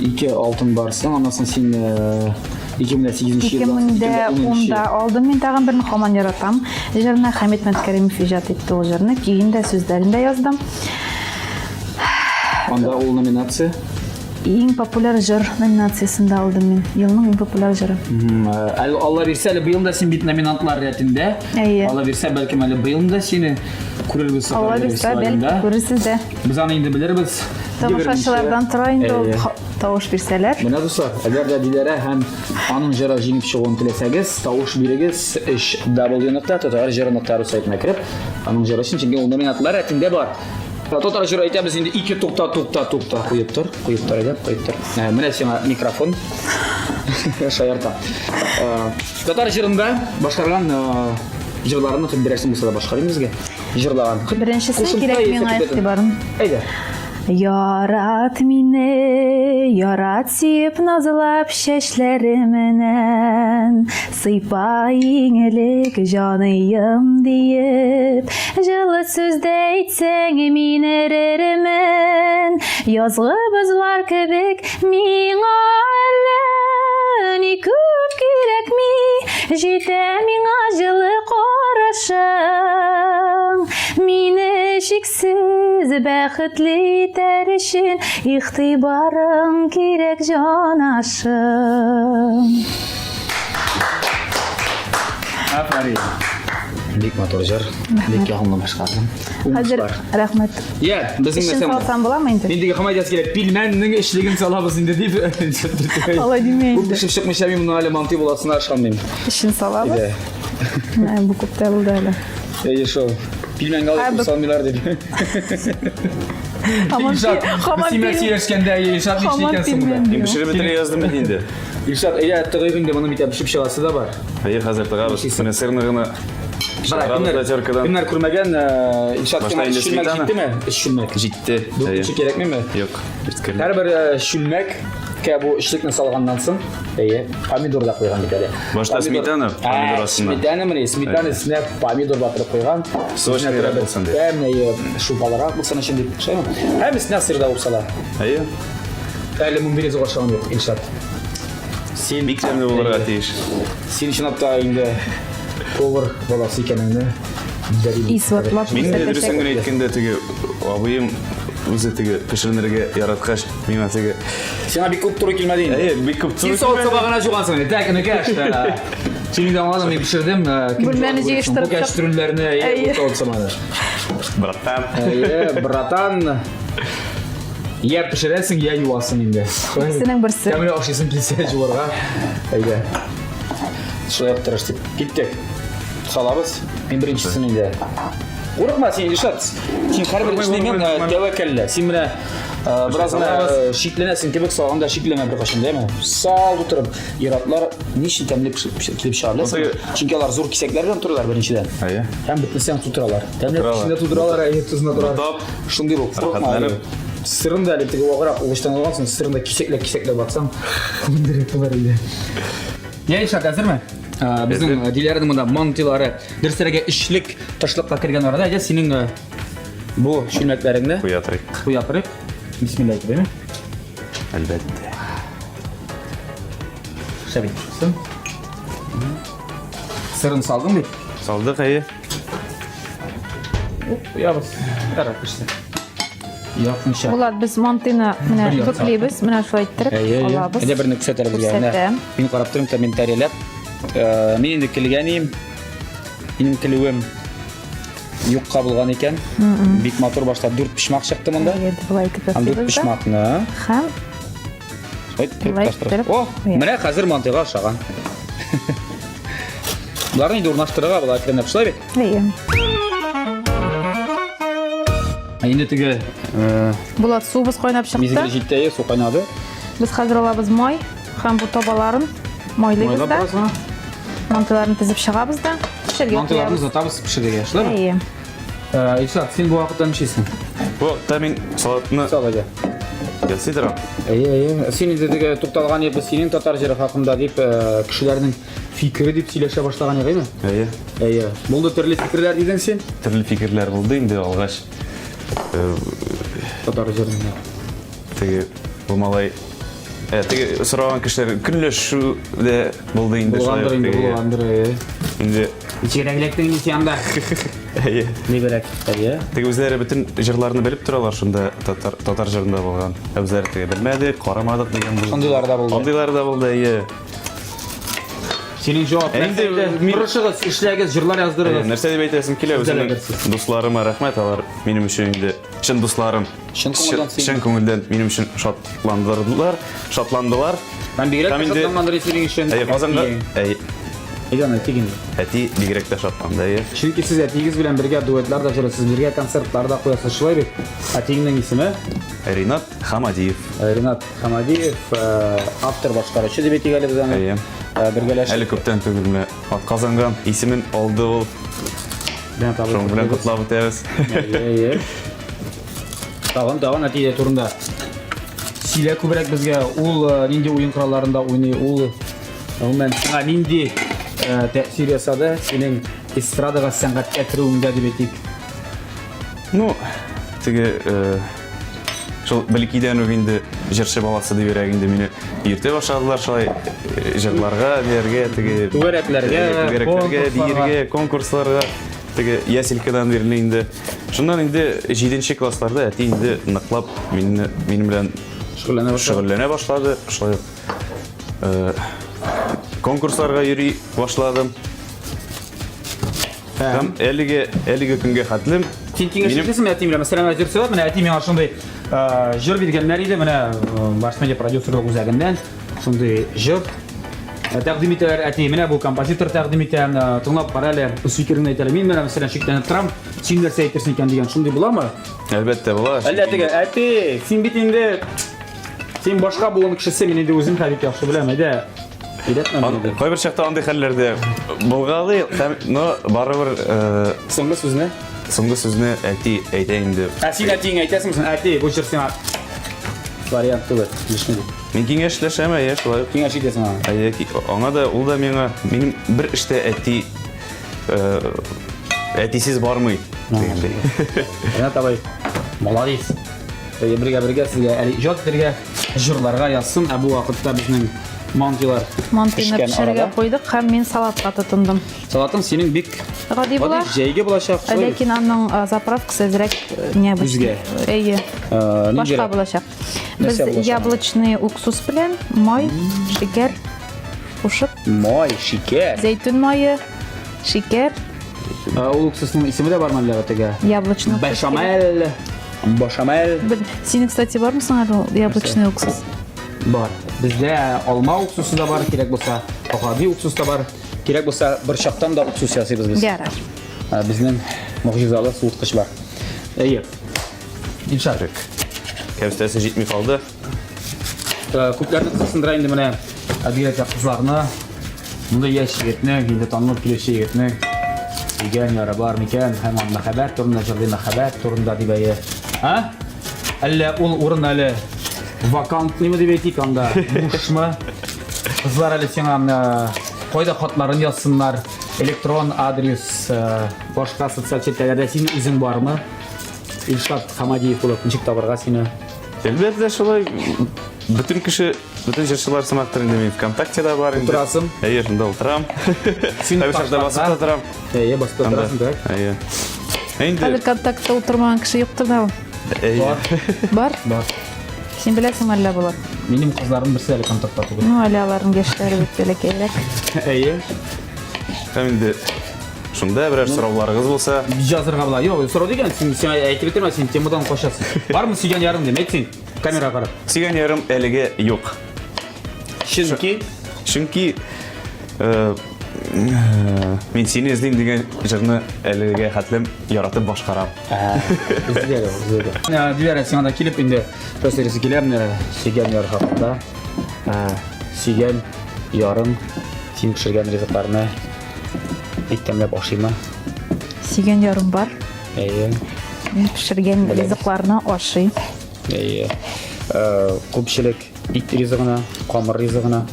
Ике алтын барсың, аннан соң син 2008 елда 2010-да алдым мин тагын берне һаман яратам. Җырны Хәмит Мәткәримов иҗат итте ул җырны, көен дә, сүзләрен дә яздым. Анда ул номинация? Иң популяр җыр номинациясендә алдым мин. Елның иң популяр җыры. Әле Алла бирсә, әле быел да син бит номинантлар рәтендә. Әйе. Алла бирсә, бәлкем әле быел да сине күрербез. Алла бирсә, бәлки күрерсез дә. Без аны инде белербез. Тамашачылардан тора инде ул тавыш бирсәләр. Менә дуслар, әгәр дә Диләрә һәм аның җыры җиңеп чыгуын теләсәгез, тавыш бирегез 3w нокта татар җыры нокта ру сайтына кереп, аның җыры өчен, чөнки ул номинантлар рәтендә бар. Татар җыры әйтәбез инде ике тукта, тукта, тукта, куеп тор, куеп тор, әйдә, куеп тор. Менә сиңа микрофон. Шаярта. Татар җырында башкарган җырларының берәрсен булса да башкарыйм безгә. Җырлаган. Беренчесе кирәк миңа игътибарым. Әйдә. Ярат мине, ярат сөеп назлап чәчләремнән, сыйпа иң элек җаныем диеп, җылы сүз дә әйтсәң мин эрермен, язгы бозлар кебек миңа әллә ни күп кирәкми, җитә миңа җылы карашың, мине чиксез бәхетле итәр өчен игътибарың кирәк, җанашым. Афәрин. Бик матур җыр, бик ягымлы башкардың. Хәзер рәхмәт. Я, безнең Эчен салсам буламы инде? Мин диге хамай диясе килә, пилмәннең эчлеген салабыз инде дип. Алай димә инде. Бу пешеп чыкмыйча мин моны әле мантый буласына ышанмыйм. Эчен салабыз. Менә бу күп тә булды әле. Әйе шул. Пилмәнгә алып салмыйлар дип. Илшат, син сөйләшкәндә Илшат ничек икән соң монда? Мин пешереп бетерә яздым бит инде. Илшат, әйдә тыгыйк инде моны бит пешеп чыгасы да бар. Әйе, хәзер тыгабыз. Менә сырны гына чыгарабыз да теркадан. Кемнәр күрмәгән, Илшат сиңа өч чүлмәк җиттеме? Өч чүлмәк. Җитте. Дүртенче кирәкмиме? Юк. Һәрбер чүлмәк кә бу эчлекне салганнан соң, әйе, помидор да куйган бит әле. Башта сметана, помидор астына. Сметана менә, сметана өстенә помидор батырып куйган. Сочныйрак булсын дип. Тәмле, шулпалырак булсын өчен дип. Шулаймы? Һәм өстенә сыр да сала. Әйе. Әле мондый ризык ашаган юк, Илшат. Син бик тәмле булырга тиеш. Син чынлап та инде повар баласы икәнеңне дәлил. Исбатлап Мин дә дөресен генә әйткәндә теге абыем үзе теге пешеренергә яраткач, миңа теге Сиңа бик күп туры килмәде инде. Әйе, бик күп туры. Син савыт саба гына жугансың инде. Так, энекәш. Син инде аңладың, мин пешердем. Бүлмәне җыештырып. Бу кәстрүлләрне, әйе, савыт сабаны. Братан. Әйе, братан. Я пешерәсең, я юасың инде. Икесенең берсе. Тәмле ашыйсың килсә жуарга. Әйдә. Шулай ук тырыш дип. Киттек. Салабыз. Мин беренчесен инде. Курыкма син, Илшат. Син һәрбер эшне мен тәвәккәллә. Син менә бераз гына шикләнәсең кебек салганда шикләнмә беркайчан, дәме? Сал тутырып, ир-атлар ни өчен тәмле килеп чыга беләсеңме? Чөнки алар зур кисәкләр белән торалар беренчедән. Әйе. Һәм бөтенесен тутыралар. Тәмле эчендә тутыралар, әйе, тузына тора. Шундый бул, курыкма. Сырын да әле теге ваграк угычтан алгансың, сырын да кисәкләп-кисәкләп атсаң, күндереп булыр иде. Я, Илшат, әзерме? Безнең Диләрнең монда мантыйлары, дөресрәге эчлек тышлыкка кергән арада, әйдә синең бу чүлмәкләреңне куя торыйк. Куя торыйк. Бисмилла әйтеп, әйме? Әлбәттә. Шәп итеп чыксын. Сырын салдың бит? Салдык, әйе. Куябыз. Ярар, пешсен. Якынча. Булат, без мантыйны менә бөклибез, менә шулай иттереп алабыз. Әйдә берне күрсәт әле безгә. Менә мин карап торыйм, комментарийләп. Э, мин инде килгән идем. Минем килүем юкка булган икән. Бик матур башта дүрт почмак чыкты монда. Әйе, болай итеп Һәм дүрт ясыйбыз да. почмакны Һәм Шулай итеп. О, менә хәзер мантыйга ошаган. Боларны инде урнаштырырга була әкренләп, шулай бит? Әйе. Ә инде теге э, Булат, суыбыз кайнап чыкты. Мизгел җитте, әйе, су кайнады. Без хәзер алабыз май һәм бу табаларын майлыйбыз Майлап да. бераз гына. Мантыларны тезеп чыгабыз да. Пешергә Мантыларны куябыз. озатабыз пешерергә, шулаймы? Әйе. Э, Илшат, син бу вакытта нишлисең? Бу вакытта мин салатны Сал әйдә. ясый торам. Әйе, әйе. Син инде теге тукталган идек, синең татар җыры хакында дип, э, кешеләрнең фикере дип сөйләшә башлаган идек, әйе? Әйе. Булды төрле фикерләр дидең син? Төрле фикерләр булды инде алгач. Татар җырында. Теге бу малай Ә, теге сораган кешеләр көнләшү дә булды инде шулай. Булгандыр инде, булгандыр. Әйе. Инде Ничегрәк эләктең инде син анда? Әйе. Нибәрәк. Әйе. Теге үзләре бөтен җырларны белеп торалар шунда татар татар җырында булган. Ә үзләре теге белмәдек, карамадык дигән булды. Андыйлар да булды. Андыйлар да булды, әйе. Синең җавап Ә инде мин- Тырышыгыз, эшләгез, җырлар яздырыгыз. Нәрсә дип әйтәсем килә Сүзләр үземнең берсе. дусларыма рәхмәт, алар минем өчен инде чын дусларым. Чын күңелдән сөенде. Чын күңелдән минем өчен шатландырдылар, шатландылар. Һәм бигрәк Һәм тә инде- шатлангандыр синең өчен. Әйе, Казанга. Әтиең. Әйе, Әйдә, аны әйтик инде. әти бигрәк тә шатланды, әйе. Чөнки сез әтиегез белән бергә дуэтлар да җырлыйсыз, бергә концертлар да куясыз, шулай бит? Әтиеңнең исеме Ринат Хамадиев. Ринат Хамадиев, автор башкаручы дип әйтик әле без аны. Әйе. Бергәләшеп. Әле күптән түгел менә атказанган исемен алды ул. Ринат абый. Шуның белән котлап үтәбез. Әйе, әйе. Тагын, тагын әти турында сөйлә күбрәк безгә. Ул нинди уен коралларында уйный, ул гомумән сиңа нинди тәэсир ясады синең эстрадага, сәнгатькә керүеңдә дип әйтик. Ну, теге шул бәләкәйдән үк инде җырчы баласы дибрәк инде мине йөртә башладылар шулай җырларга, биергә, теге Түгәрәкләргә, түгәрәкләргә, конкурсларга. биергә, конкурсларга, теге яселькадан бирле инде. Шуннан инде 7 классларда әти инде ныклап мине минем белән Шөгыльләнә башлады. шөгыльләнә башлады. Шулай ук конкурсларга йөри башладым. Һәм әлеге әлеге көнгә хәтлем Син киңәшләшәсеңме әти белән? Мәсәлән, әзер сәбәп, менә әти миңа шундый җыр биргәннәр иде, менә Баш медиа продюсерлык үзәгеннән шундый җыр тәкъдим итәләр әти, менә бу композитор тәкъдим итә, тыңлап кара әле, үз фикереңне әйт әле. Мин менә мәсәлән шикләнеп торам, син нәрсә әйтерсең икән дигән шундый буламы? Әлбәттә була. Әллә теге, әти, син бит инде син башка буын кешесе, мин инде үзем хәл бик яхшы беләм, әйдә. Өйрәтмә мине. Кайбер чакта андый хәлләрдә булгалый, һәм но барыбер соңгы сүзне соңгы сүзне әти әйтә инде. Ә син әтиеңә әйтәсеңме соң? Әти, бу җыр сиңа вариант түгел, килешми дип. Мин киңәшләшәм, әйе, шулай ук. Киңәш итәсең аңа. Әйе, аңа да, ул да миңа, минем бер эштә әти әтисез бармый дигәндәй. Ренат абый, молодец. Бергә-бергә сезгә әле иҗат итәргә, җырларга язсын. Ә бу вакытта безнең мантилар Мантыйны пешкән пешерергә арада. куйдык һәм мин салатка тотындым. Салатың синең бик Гади була. җәйге булачак. шулай бит? Ләкин аның заправкасы әзрәк необычный. Үзгә. Әйе. Ниндирәк? Башка булачак. Без Нәрсә булачак? яблочный уксус белән май, шикәр кушып, Май, шикәр. зәйтүн мае, шикәр, Ул уксусның исеме дә бармы әллә теге? яблочный уксус. Бешамель. Бешамель. Синең, кстати, бармы соң әле ул яблочный уксус? Бар. Бездә алма уксусы да бар, кирәк булса, гади уксус та бар. Кирәк булса, борчактан да уксус ясыйбыз без. Ярар. Безнең могҗизалы суыткыч бар. Әйе. Илшат. Кәбестәсе җитми калды. Күпләрне кызыксындыра инде менә бигрәк тә кызларны. Монда яшь егетне, инде танылып килүче егетне сөйгән яры бар микән? Һәм аның мәхәббәт турында җырлый, мәхәббәт турында дип әйе. А? Әллә ул урын әле вакантныймы дип әйтик анда, бушмы? Кызлар әле сиңа менә кайда хатларын язсыннар, электрон адрес, башка социаль челтәрләрдә син үзең бармы? Илшат Хамадиев булып ничек табырга сине? Әлбәттә, шулай бөтен кеше, бөтен җырчылар сымактыр инде мин ВКонтактеда бар инде. Утырасың? Әйе, шунда утырам. Син Кайбер чакта басып та торам. Әйе, басып та торасың, так. Әйе. Инде Хәзер контактта утырмаган кеше юктыр да ул. Әйе. Бар? Бар. Син беләсең әллә болар? Минем кызларым берсе әле контактта түгел. Ну, әле аларның яшьләре бит бәләкәйрәк. Әйе. Һәм инде шунда берәр сорауларыгыз булса, Язырга була. Юк, сорау дигән, син сиңа әйтеп бетермә, син темадан качасың. Бармы сөйгән ярың дим, әйт син, камерага карап. Сөйгән ярым әлегә юк. Чөнки Чөнки мин сине эзлим дигән җырны әлегә хәтлем яратып башкарам. Үзгә дә, үзгә дә. Диләрә, сиңа да килеп инде сөйләсе килә менә сөйгән яр хакында. Сөйгән ярың син пешергән ризыкларны бик тәмләп ашыймы? Сөйгән ярым бар. Әйе. Мин пешергән ризыкларны ашый. Әйе. Күпчелек ит ризыгына, камыр ризыгына.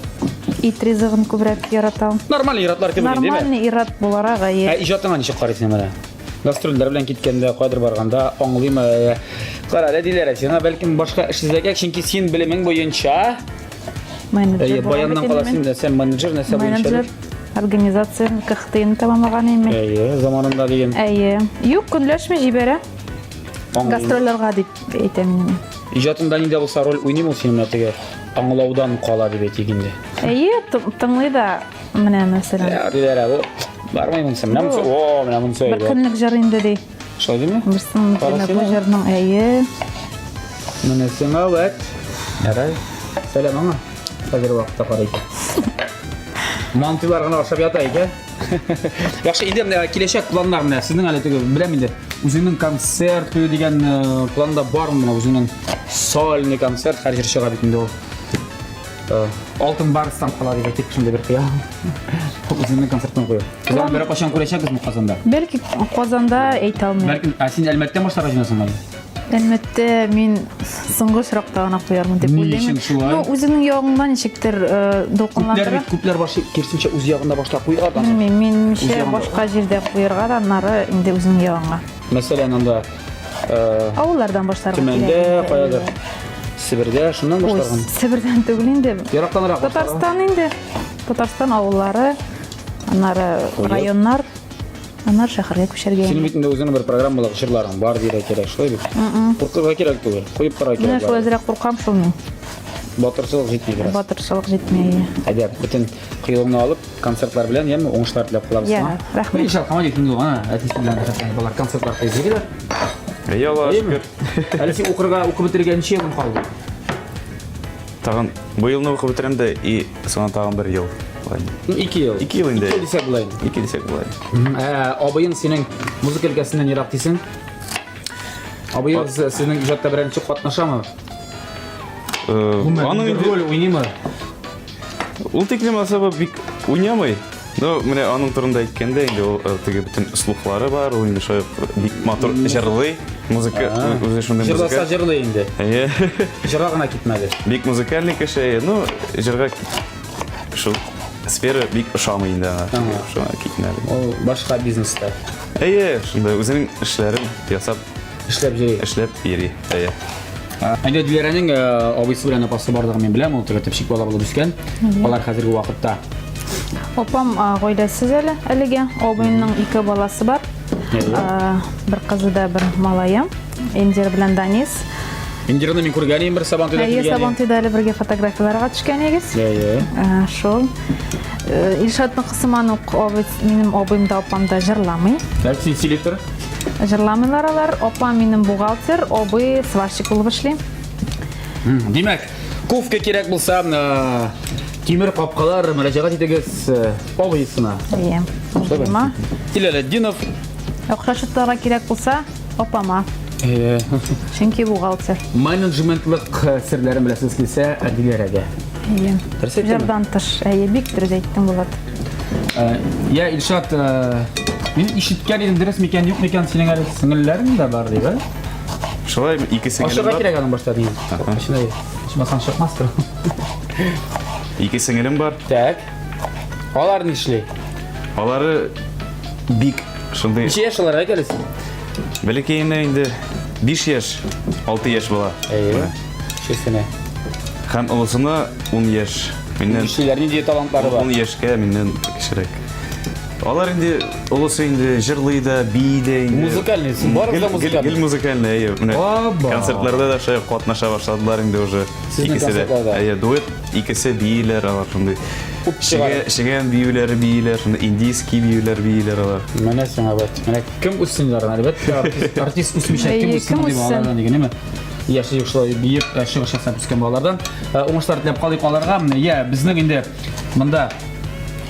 Ит ризыгын күбрәк яратам. Нормальный иратлар кебек инде, Нормальный ират буларак, әйе. Ә иҗатыңа ничек карыйсың менә? Гастрольләр белән киткәндә, кайдыр барганда аңлыйм. Кара, әле Диләрә, сиңа бәлкем башка эш эзләргә, чөнки син белемең буенча Менеджер. Әйе, баяннан кала син нәрсә менеджер, нәрсә буенча? Менеджер. Организация КХТны тәмамлаган инде. Әйе, заманында дигән. Әйе. Юк, көнләшми җибәрә. Гастрольләргә дип әйтәм инде. Иҗатында нинди булса роль уйныймы ул синең менә теге аңлаудан кала дип әйтик инде. Әйе, тыңлый да менә мәсәлән. Я, Диләрә, бу бармый монысы. Менә монысы, о, менә монысы. Бер көнлек җыр инде ди. Шулай дими? Берсен Кара бу син. җырның әйе. Менә сиңа вәт. Ярай. Сәлам аңа. Хәзер вакытта карый икән. Мантыйлар гына ашап ята икән. Яхшы, инде менә киләчәк планнар менә сезнең әле теге беләм инде. Үзеңнең концерт кую дигән э, планда бармы менә үзеңнең сольный концерт һәр җырчыга бит инде ул. Э, Алтын барстан кала дип әйтик шундый бер хыял. Үзеңнең концертын кую. Без аны берәр кайчан күрәчәкбезме Казанда? Бәлки Казанда әйтә алмыйм. Бәлкем, ә син Әлмәттән башларга җыенасың әле? Әлмәттә мин соңгы очракта гына куярмын дип Ни уйлыйм. өчен шулай? Ну, үзеңнең ягыңда ничектер э, Күпләр дулкынландыра. бит, күпләр башы киресенчә үз ягында башлап куйган. Белмим, минемчә Үз ягында. башка җирдә куярга да аннары инде үзеңнең ягыңа. Мәсәлән, анда э, Авыллардан башларга Төмәндә, кирәк инде. каядыр. Себердә, шуннан Ой, башларган. Себердән түгел инде. Ерактанрак башларга. Татарстан инде. Татарстан авыллары, аннары Куеп. районнар, аннары шәһәргә күчәргә. Синең бит инде үзеңнең бер программалык җырларың бар дияргә кирәк, шулай бит? Куркырга кирәк түгел, куеп карарга Менә кирәк. шул әзрәк куркам шул мин. Батырчылык җитми бераз. Батырчылык җитми. Әйдә, бөтен кыюлыгыңны алып, концертлар белән, яме, уңышлар теләп калабыз. Я, рәхмәт. Илшат Хамадиев инде ул, ана, әтисе белән рәхәтләнеп алар концертлар куеп йөриләр. Әйе, Аллага Әйеме? шөкер. Әле син укырга укып бетерергә ничә елың калды? Тагын быелны укып бетерәм дә и соңа тагын бер ел. Ну, Ике ел. Ике ел инде. Ике ел дисәк була инде. Ике дисәк була. Ә, абыең синең музыка өлкәсеннән ерак дисең. Абыең сезнең иҗатта беренче катнашамы? Э, Аның инде роль уйныймы? ул тиклем особо бик уйнамый. Ну, менә аның турында әйткәндә инде ул э, теге бөтен слухлары бар, ул инде шулай ук бик матур җырлый. Музыка үзе шундый Җырласа музыка. җырлый инде. Әйе. Җырга гына китмәде. Бик музыкальный кеше, әйе. Ну, җырга шул сфера бик ошамый инде аңа. Ага. Шуңа китмәде. Ул башка бизнеста Әйе, шунда үзенең эшләрен ясап, эшләп йөри. эшләп йөри. Әйе. Инде Диләрәнең э, абыйсы белән апасы барлыгын мин беләм, ул теге төпчек бала булып үскән. Алар хәзерге вакытта Апам а, гаиләсез әле әлегә. Абыемның ике баласы бар. Әйе. А, Бер кызы да бер малае. Индира белән Данис. Индираны мин күргән идем бер Сабантуйда Әйе, килгән. Сабантуйда әле бергә фотографияләргә төшкән идегез. Әйе. Ә, Шул. Э, Илшатныкы сыман ук абый, минем абыем да апам да җырламый. Так, син селектор. Җырламыйлар алар. Апа минем бухгалтер, абый сварщик булып эшли. Димәк, ковка кирәк булса, э, тимер капкалар мөрәҗәгать итегез э, абыйсына. Әйе. Абыема. Хилалетдинов. Акча шутларга кирәк булса, апама. Әйе. Чөнки бухгалтер. Менеджментлык э, серләрен беләсез килсә, Диләрәгә. Әйе. Дөрес әйттемме? Җырдан тыш. Әйе, бик дөрес әйттең, Булат. Э, Я, Илшат, э, мин ишеткән идем, дөрес микән, юк микән, синең әле сеңелләрең дә бар дип, ә? Шулай ике сеңелем Ашырга бар. кирәк аның башта дигән. Шулай, Ачмасаң чыкмастыр. Ике сеңелем бар. Так. Алар нишли? Алары бик шундый Ничә яшь алар, әйт әле син? Бәләкәенә инде 5 яшь, 6 яшь була. Әйе. Ничәсенә? Һәм олысына 10 яшь. Миннән Нишлиләр, нинди талантлары бар? 10 яшькә миннән кечерәк. Алар инде олысы инде җырлый да, бии дә инде. Музыкальный, син барысы да Гел- гел- музыкальный. Гел музыкальный, әйе. Менә Аба. концертларда да шулай катнаша башладылар инде уже. Сезнең Икесе дә. концертларда? Әйе, дуэт, икесе бииләр алар шундый. Уп чыгар. Чегә, чегән биюләре бииләр, шундый индийский биюләр бииләр алар. Менә сиңа бит. Менә кем үссен алардан? Әлбәттә, артист, артист үсмичә кем Әйе, үссен кем мондый үссен? балалардан дигән, әйеме? Яше юк шулай биеп, э, чыгыш ясап үскән балалардан. Э, Уңышлар теләп калыйк аларга. Менә, Я, безнең инде монда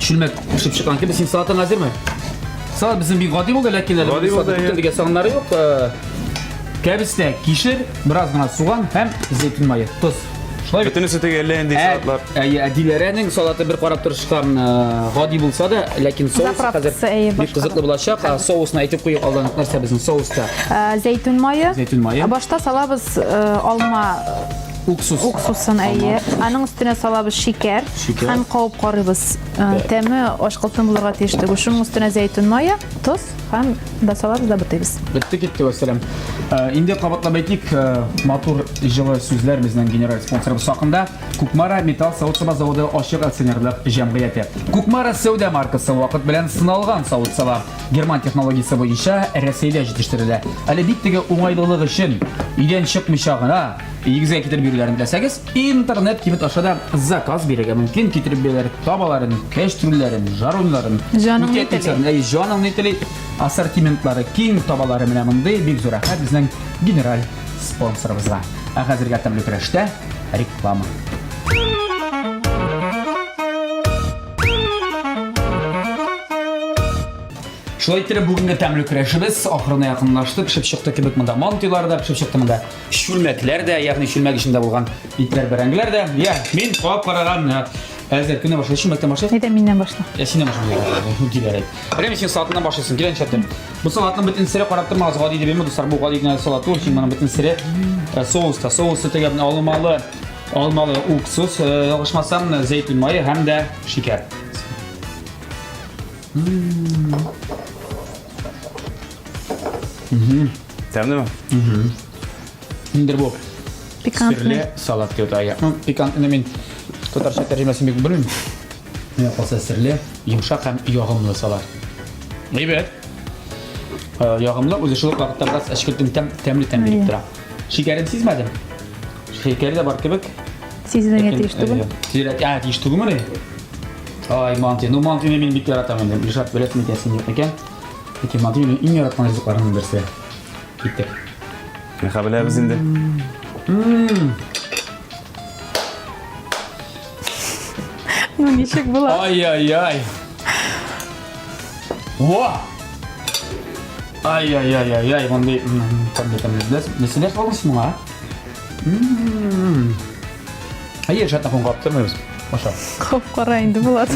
чүлмәк пешеп чыккан кебек. Син салатың әзерме? Салат безнең бик гади булды, ләкин әле Гади салат булды, әйе. бөтен дигән саннары юк. Э, Кәбестә, кишер, бераз гына суган һәм зәйтүн мае, тоз. Шулай бит? Бөтенесе теге әллә нинди салатлар. Әйе, Диләрәнең салаты бер карап торышка гади булса да, ләкин соус Заправкасы, хәзер әйе, бик башка. кызыклы булачак. Ә, Соусны әйтеп куйыйк алдан, нәрсә безнең соуста? Ә, Зәйтүн мае. Зәйтүн мае. Башта салабыз э, алма. Уксус. Уксусын, әйе. Аның өстенә салабыз шикәр. Шикәр. Һәм кабып карыйбыз. Тәме ашкылтын булырга тиеш түгел. Шуның өстенә зәйтүн мае, тоз һәм да салабыз да бутыйбыз. Бетте китте, вәссәлам. Инде кабатлап әйтик, матур җылы сүзләр безнең генераль спонсорыбыз хакында. Кукмара металл савыт-саба заводы ачык акционерлык җәмгыяте. Кукмара сәүдә маркасы вакыт белән сыналган савыт-саба. Герман технологиясе буенча Рәсәйдә җитештерелә. Әле бик теге уңайлылык өчен өйдән чыкмыйча гына өегезгә китереп бирүләрен теләсәгез, интернет кибет аша да заказ бирергә мөмкин. Китереп бирәләр табаларын, кәчтрүлләрен, жаруннарын. Җаның ни тели? Әй, җаның ни тели? Ассортиментлары киң, табалары менә мондый. Бик зур рәхмәт безнең генераль спонсорыбызга. Ә хәзергә тәмле көрәштә реклама. Шулай иттереп, бүгенге тәмле көрәшебез ахырына якынлашты. Пешеп чыкты кебек монда мантыйлар да, пешеп чыкты монда чүлмәкләр дә, ягъни чүлмәк эчендә булган итләр, бәрәңгеләр дә. Я, мин кабап караган э, әзер көнне башлый. Чүлмәктән башлый. Әйдә миннән башла. Я синнән башлый. Диләр әйт. Рәми, син салатыннан башлыйсың. Килә ничәптер. Бу салатның бөтен сере карап тормагыз, гади дип әйтмә, дуслар, бу гади генә салат түгел, чөнки моның бөтен сере э, соуста. Соусы теге алмалы, алмалы уксус, э, ялгышмасам, зәйтүн мае һәм дә шикәр. Тәмлеме? Ниндер бу? Пикантный. Серле салат дип атала. Ну, пикантный мин татарча тәрҗемәсен бик белмим. Миңа калса серле, йомшак һәм ягымлы салат. Әйбәт. Э, ягымлы, үзе шул ук вакытта бераз әчкелтем тәм, тәмле тәм биреп тора. Шикәрен сизмәдем. Шикәре дә бар кебек. Сизелергә тиеш түгел. Сизелергә, а, тиеш түгелмени? Ай, манты. Ну, мантыны мин бик яратам инде. Илшат беләсең микән, син юк микән? Ләкин манты минем иң яраткан ризыкларымның берсе. Киттек. Нихә беләбез инде. Ну, ничек була? Ай-яй-яй. Во! Ай-яй-яй-яй-яй, мондый тәмле тәмле. Беләсең, нәрсәләр салдың син моңа? Әйе, Илшатны кабып тормыйбыз. Аша. Кап кара инде Булат.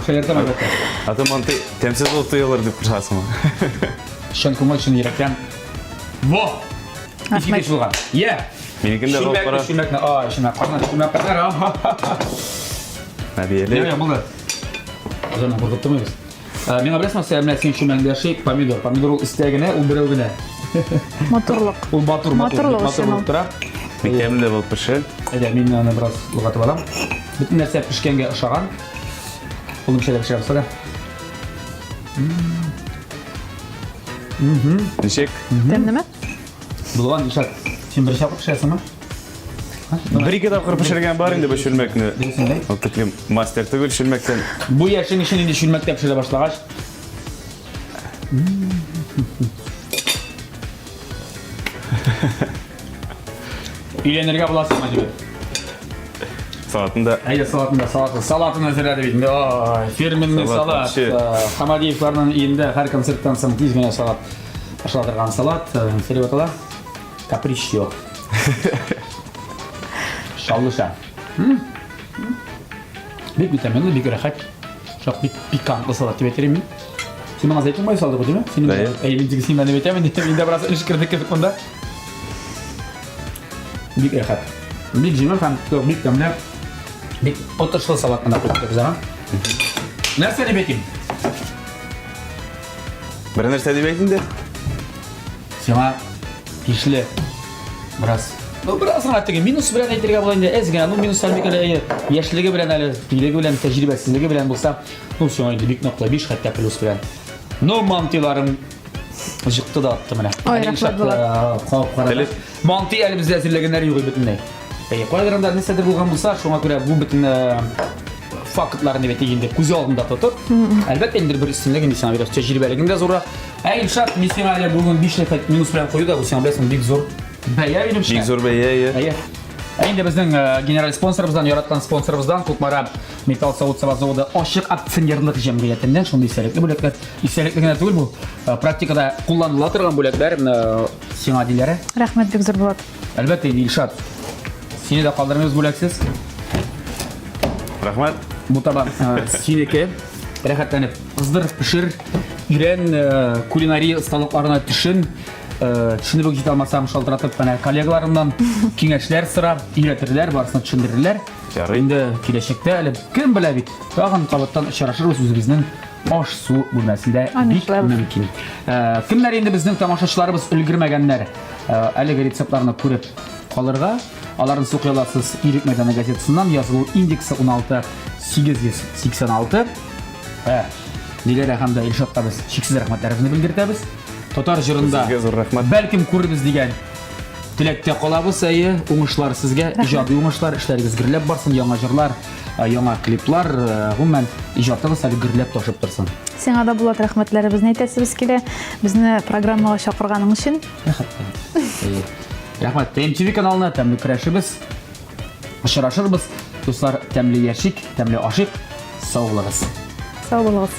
Шаяртам әлбәттә. А то манты тәмсез булып тоелыр дип куркасыңмы? Чын күңел, чын йөрәктән. Во! Рәхмәт. Искиткеч булган. Йә! Минекен дә кабып Чүлмәкне, кара. чүлмәкне, ай, чүлмәк, кара, чүлмәк кара. Нәбияле. Йә, булды. Җаным, куркып тормыйбыз. Ә, Миңа беләсеңме, сәбәп менә синең чүлмәгеңдә яши помидор. Помидор ул истә генә, ул берәү генә. Матурлык. Ул матур, матур, Матурлык бик матур өчен булып ул. тора. Бик тәмле булып пешә. Әйдә, мин аны бераз болгатып алам. Бөтен нәрсә пешкәнгә ошаган. Ул ничә пешә булса да. Ничек? Тәмлеме? Булган, Илшат. Син беренче тапкыр пешерәсеңме? Бер-ике тапкыр пешергән бар инде бу чүлмәкне. Дөресен әйт. Ул тиклем мастер түгел чүлмәктән. Бу яшең өчен инде чүлмәктә пешерә башлагач. Өйләнергә була сиңа җегет. Салатын да. Әйдә салатын да, салатын. Салатын әзерләде бит. Ой, фирменный Салат салат. вообще. Э, Хамадиевларның өендә һәр концерттан соң тиз генә салат ашала торган салат. Э, Нәрсә дип атала? Капричо. Шаллыша. Бик витаминлы, бик рәхәт. Шак бик пикантлы салат дип әйтер идем мин. Син моңа зәйтүн мае салдың, димме? Син Әйе. Әй, мин син мени әйтәм инде. Мин дә бераз эш керде кебек монда. Бик рәхәт. Бик җиңел һәм бик тәмле. Бик отышлы салат монда куйдык без аңа. Нәрсә дип әйтим? Бер нәрсә дип әйт инде. Сиңа тиешле бераз. Ну, бераз гына теге минус белән әйтергә була инде, әз генә. Ну, минус әле әле яшьлеге белән әле, тилеге белән, тәҗрибәсезлеге белән булса, ну, сиңа инде бик ныклы 5 хәтта плюс белән. Ну, мантыйларым җыкты да атты менә. Ой, Әле рәхмәт, Илшат, Булат. э, кабып карады. Теле- Манты әле бездә әзерләгәннәр юк бөтенләй. Әйе, кайдыр анда нәрсәдер булган булса, шуңа күрә бу бөтен э, фактларны бит инде күз алдында тотып, әлбәттә инде бер өстенлек инде сиңа бирә, тәҗрибәлегең дә зуррак. Ә Илшат, мин сиңа әле бүген 5 рәхәт минус белән кую да, бу сиңа беләсең бик зур бәя минемчә. Бик зур бәя, иә. Әйе. Ә инде безнең э, генераль спонсорыбыздан, яраткан спонсорыбыздан Кукмара металл савыт-саба заводы ачык акционерлык җәмгыятеннән шундый истәлекле бүләкләр. Истәлекле генә түгел бу, э, практикада кулланыла торган бүләкләр э, сиңа Диләрә. Рәхмәт бик зур Булат. Әлбәттә инде Илшат. Сине дә калдырмыйбыз бүләксез. Рәхмәт. Бу таба э, синеке. Рәхәтләнеп кыздыр, пешер, өйрән, э, кулинария осталыкларына төшен. Э, төшенеп үк җитә алмасам, шалтыратып, менә коллегаларымнан киңәшләр сорап, өйрәтерләр, барысын төшендерерләр. Ярый. Инде киләчәктә әле кем белә бит, тагын кабаттан очрашырбыз үзебезнең аш-су бүлмәсендә Амин, бик шулай булсын. мөмкин. Э, Кемнәр инде безнең тамашачыларыбыз өлгермәгәннәр, э, әлеге рецептларны күреп калырга, аларны сукый аласыз Ирек мәйданы газетасыннан, язылу индексы 16 886. Ә, Диләрә һәм дә Илшатка без чиксез рәхмәтләребезне белдертәбез. Татар җырында Сезгә зур рәхмәт. бәлкем күрербез дигән теләктә калабыз. Әйе, уңышлар сезгә, иҗади уңышлар, эшләрегез гөрләп барсын, яңа җырлар, э, яңа клиплар, э, гомумән иҗатыгыз әле гөрләп ташып торсын. Сиңа да Булат рәхмәтләребезне әйтәсебез килә. Безне программага чакырганың өчен. Рәхмәт. Әйе. Рәхмәт. TMTV каналына тәмле көрәшебез. Очрашырбыз. Дуслар, тәмле яшик, тәмле ашыйк. Сау булыгыз. Сау булыгыз.